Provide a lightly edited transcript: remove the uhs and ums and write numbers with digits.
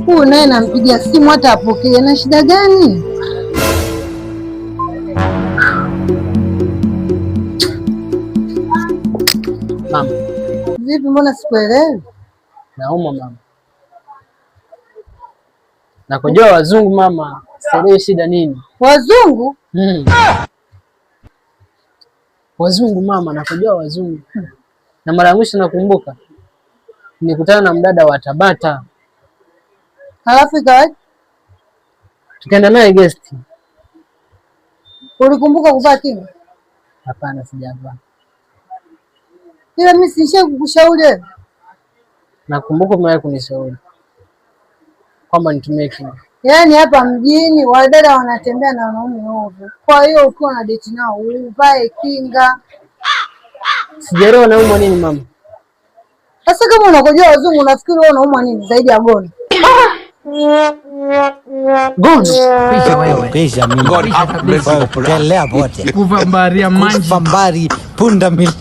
Huyu naye nampigia simu hata apokee, na shida gani? Mama. Vipi, mbona sikuelewi? Naumwa mama. Nakojoa wazungu mama, sielewi shida nini? Wazungu? Wazungu mama, nakojoa wazungu. Na mara ya mwisho nakumbuka nilikutana na mdada wa Tabata. Halafu ikawaje? Tukaenda naye guest. Ulikumbuka kuvaa kinga? Hapana, sijavaa. Ila mimi sishai kukushauri wewe. Nakumbuka umewahi kunishauri kwamba nitumie kinga. Yaani hapa mjini wadada wanatembea na wanaume ovyo, kwa hiyo ukiwa na date nao uvae kinga. Sijaelewa naumwa nini mama? Sasa kama unakojoa wazungu unafikiri wewe unaumwa nini zaidi ya gono? Gono. Pisha wewe. Pisha mimi. God have mercy upon us. Telea pote. Kuvambaria manji. Kuvambari punda milia.